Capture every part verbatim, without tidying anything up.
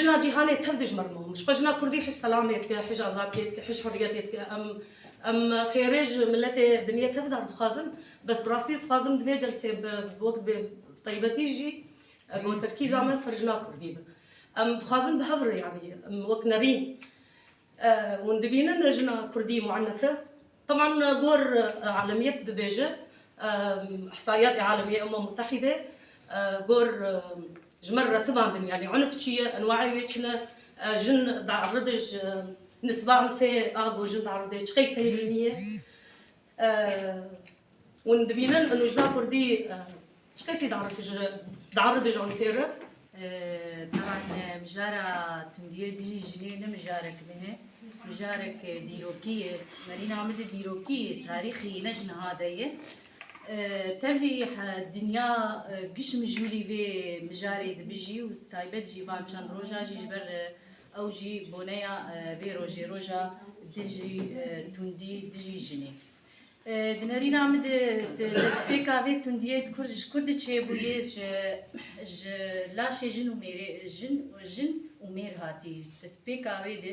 Jina cîhanê tev dijmir ma. Ji xwe jina kurdî hij selamê dike, hij azadiyê dike, hij hurriyetê dike. Em, em xêrê ji miletê dinyê tev dar dixwazin. Bes bi rastî ez dixwazim di vê celsê bi wek bi taybetî jî, e, gotirkîza me ser jina kurdî bi. Em dixwazin bi hev re, yanî, em wek nerîn. E, hûn dibînin jina kurdî muennefe. Teban gor, e, alemiyet dibêje, e, ihsaiyatê alemiyê Umem Mutehîde, e, gor, e, ji me re retibandin, yanî unf çi ye, enwaê wê çi ne, e, jin diaride ji, e, nisba unfê a ku jin diaride çi qey seyrî niye. E, hûn dibînin û jina kurdî, e, çi qeysî diaride ji, diaride ji unfê re? E, teban, e, mijara tundiyê dijî jinê ne mijarek nû ye. Mijarek, e, dîrokî ye. Nerîna min de dîrokî ye. Tarîxî ne ji niha de ye. E, tevlî, he, dinya, e, giş mijûlî vê mijarê dibijî û taybet jî van çend roja jî ji ber, e, ew jî boneya, e, vê rojê, roja dijî, e, tundî dijî jinê. E, di nerîna min de, de destpêka vê tundiyê di kur, ji kur de çêbûye, ji, ji laşê jin û mêrê, jin, jin û mêr hatî. Destpêka wê de,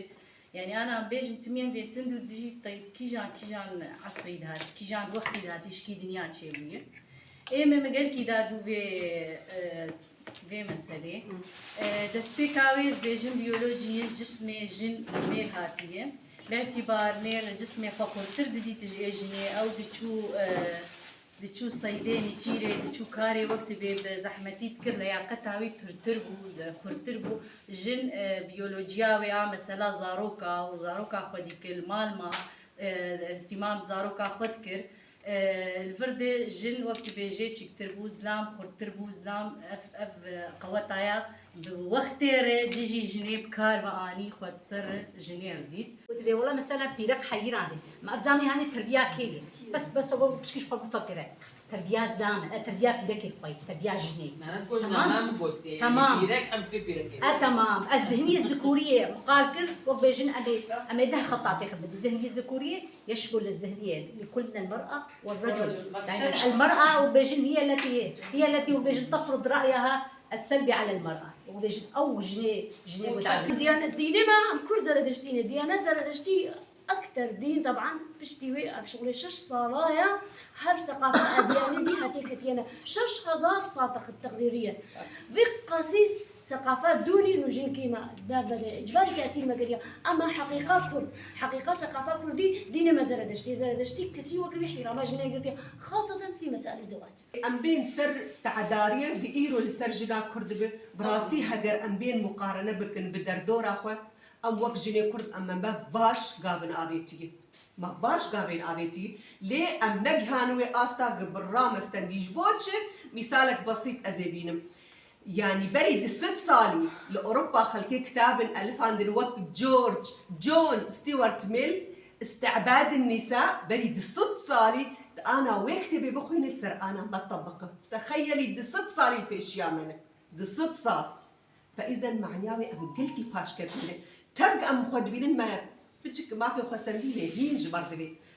yanî ana bêjin timiyên vê tund û dijî tey-, kîjan, kîjan esrî de hatî, kîjan wextî de hatî, ji kî dinya çêbûye. Ê me, me gelkî dadû vê, e, vê meselê. E, destpêka wê ez bêjim biyolojiyê ji cismê jin û mêr hatiye. Bi îtîbar mêr cismê xwe xurtir didît ji ê jinê, ew diçû, e, diçû seydê nîçîrê, diçû karê wek dibê bi zehmetî dikir, leyaqeta wî pirtir bû, xurtir bû. Jin, e, biyolojiya wê a mesela zaroka û zaroka xwedî kir, li mal ma, e, îhtîmam bi zaroka xwe dikir. E, li vir de jin wek tu bêjê çiktir bû, zilam xurttir bû, zilam ev, ev, e, qewetaya bi wextê re dijî jinê bi kar ve anî, xwe di ser jinê re dît. Û dibê wela mesela pîrek heyîran e. Ma ev zanê hanê terbiya kê ye? Bes, bes o pişkî ji xwe bifekire. Terbiya zilam e, e, terbiya pîrekê xwe ye, terbiya jinê. Tamam. Tamam. Pîrek em fê pîrekê. E, tamam. Ez zihniyê zikuriyê qal kir, wek bêjin em ê, em ê deh xetatê xwe bidin. Zihniyê zikuriyê يشمل الذهنية لكل من المرأة والرجل. والرجل. يعني المرأة وبيجن هي التي، هي التي وبيجن تفرض رأيها السلبي على المرأة. وبيجن أو جنيه، جنيه متعلم. ديانة ديني ما أم كل زردشتيني. ديانة زردشتي أكتر دين طبعًا. بشتي وي أف شغلي شش صلايا. هر ثقافة أدياني دي هاتي كتيانا. شش هزار صار تقديريا. Vê qasî seqafa dûnî nûjin kîma dev bede. Îcbarî kesî me kiriya. Ema heqîqa kurd, heqîqa seqafa kurdî dînê me zeredeştî. Zeredeştî kesî wekî wî hîrama jinê girtiye. Xaseten fî meselî zewac. Em bên ser teedariyê bi îro li ser jina kurd bi. Bi rastî heger em bên muqarene bikin bi derdora xwe, em wek jinê kurd em me baş gavin avêtiyê. Me baş gavên avêtî, lê em negihan wê asta gi bi rame stendî. Ji bo çi? Mîsalek besît ez ê bînim. Yanî berî du sed salî li Ewropa xelkê kitabin elifandin wek George, John Stuart Mill, Îstîbadin Nîsa, berî du sed salî di ana wê kitêbê bixwînin ser ana me tebiqin. Texeyelî du sed salî li pêşiya me ne. Du sed sal. Fe îzen manya wê em gelkî paşket bîne. Tevg em xwe dibînin me piçik mafê xwesendî lê hîn ji ber divê.